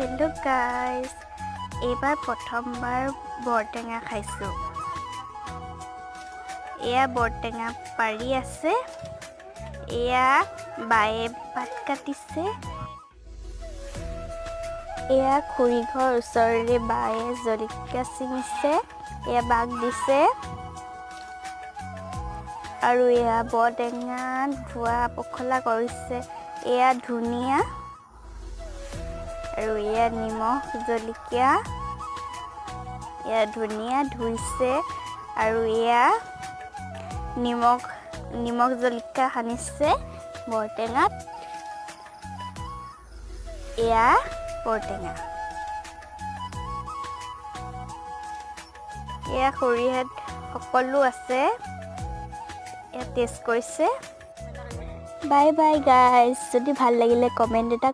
Hello' guys, এইবাৰ প্ৰথমবাৰ বৰটেঙা খাইছোঁ। এয়া বৰটেঙা পাৰি আছে। এয়া বায়ে পাত কাটিছে। এয়া খুৰী ঘৰ ওচৰৰে বায়ে জলকীয়া ছিঙিছে। এয়া বাক দিছে। আৰু এয়া বৰটেঙা ধোৱা পখলা কৰিছে। এয়া ধুনীয়া আৰু এয়া নিমখ জলকীয়া। এয়া ধুনীয়া ধুইছে আৰু এয়া নিমখ জলকীয়া সানিছে বৰটেঙাত। এয়া বৰটেঙা। এয়া খুৰীহঁত সকলো আছে। এয়া টেষ্ট কৰিছে। Bye bye guys. যদি ভাল লাগিলে কমেণ্ট এটা